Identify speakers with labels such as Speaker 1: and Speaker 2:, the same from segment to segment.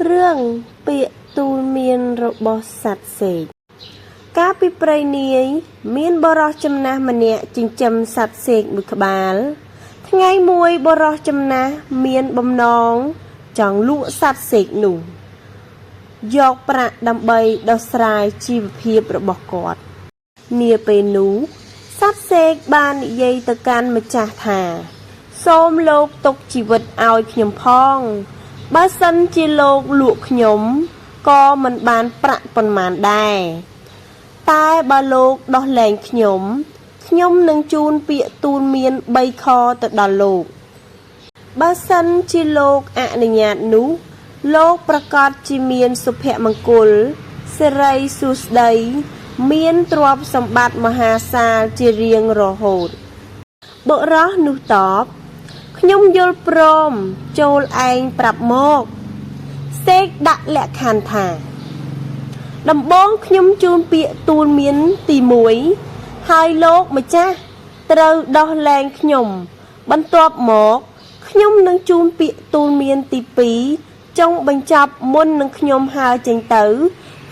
Speaker 1: រឿងពាក្យទូន្មានរបស់សត្វសេកកាលពីព្រៃនាយ មានបុរសចំណាស់ម្នាក់ចិញ្ចឹមសត្វសេកមួយក្បាល ថ្ងៃមួយបុរសចំណាស់មានបំណងចង់លក់សត្វសេកនោះ យកប្រាក់ដើម្បីដោះស្រាយជីវភាពរបស់គាត់ នាពេលនោះសត្វសេកបាននិយាយទៅកាន់ម្ចាស់ថា សូមលោកទុកជីវិតឲ្យខ្ញុំផង បើសិនជាលោកលក់ខ្ញុំក៏មិនបានប្រាក់ប៉ុន្មានដែរ តែបើលោកដោះលែងខ្ញុំ ខ្ញុំនឹងជូនពាក្យទូន្មានបីខទៅដល់លោក បើសិនជាលោកអនុញ្ញាតនោះ លោកប្រាកដជាមានសុភមង្គលសិរីសួស្តី មានទ្រព្យសម្បត្តិមហាសាលជារៀងរហូត បុរសនោះតប ខ្ញុំយល់ព្រមចូលឯងប្រាប់មក សេកដាក់លក្ខខណ្ឌថា ដំបូងខ្ញុំជូនពាក្យទូន្មានទី1ហើយលោកម្ចាស់ត្រូវដោះលែងខ្ញុំ បន្ទាប់មកខ្ញុំនឹងជូនពាក្យទូន្មានទី2ចុងបញ្ចប់មុននឹងខ្ញុំហើរចេញទៅ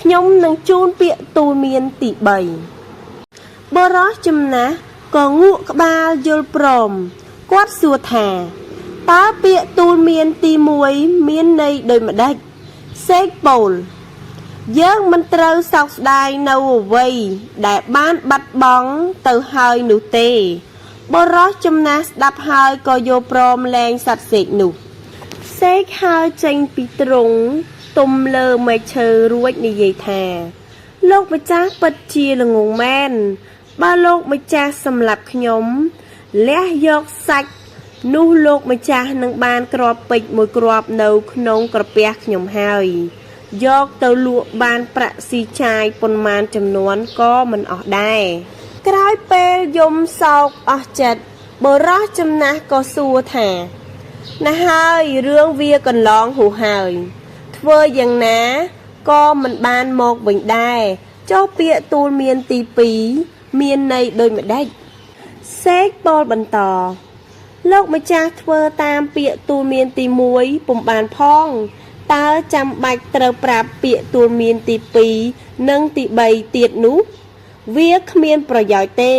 Speaker 1: ខ្ញុំនឹងជូនពាក្យទូន្មានទី3បុរសចំណាស់ក៏ងក់ក្បាលយល់ព្រមគាត់សួរថាតើពាក្យទូន្មានទី1មានន័យដូចម្ដេចសេកពោល យើងមិនត្រូវសោកស្ដាយនៅអ្វីដែលបានបាត់បង់ទៅហើយនោះទេបុរសចំណាស់ស្ដាប់ហើយក៏យល់ព្រមលែងសត្វសេកនោះ សេកហើរចេញពីទ្រុងទុំលើមែកឈើរួចនិយាយថា លោកម្ចាស់ពិតជាល្ងង់មែន បើលោកម្ចាស់សម្លាប់ខ្ញុំលះយកសាច់នោះលោកម្ចាស់នឹងបានគ្រាប់ពេជ្រមួយគ្រាប់នៅក្នុងក្រពះខ្ញុំហើយ យកទៅលក់បានប្រាក់ស៊ីចាយប៉ុន្មានចំនួនក៏មិនអស់ដែរ ក្រោយពេលយំសោកអស់ចិត្តបុរសចំណាស់ក៏សួរថាណាស់ហើយរឿងវាកន្លងហួសហើយ ធ្វើយ៉ាងណាក៏មិនបានមកវិញដែរចុះពាក្យទូលមានទី2មានន័យដូចម្ដេចសេកពោលបន្ត លោកម្ចាស់ធ្វើតាមពាក្យទូលមានទី1ពុំបានផងតើចាំបាច់ត្រូវប្រាប់ពាក្យទូលមានទី2និងទី3ទៀតនោះ វាគ្មានប្រយោជន៍ទេ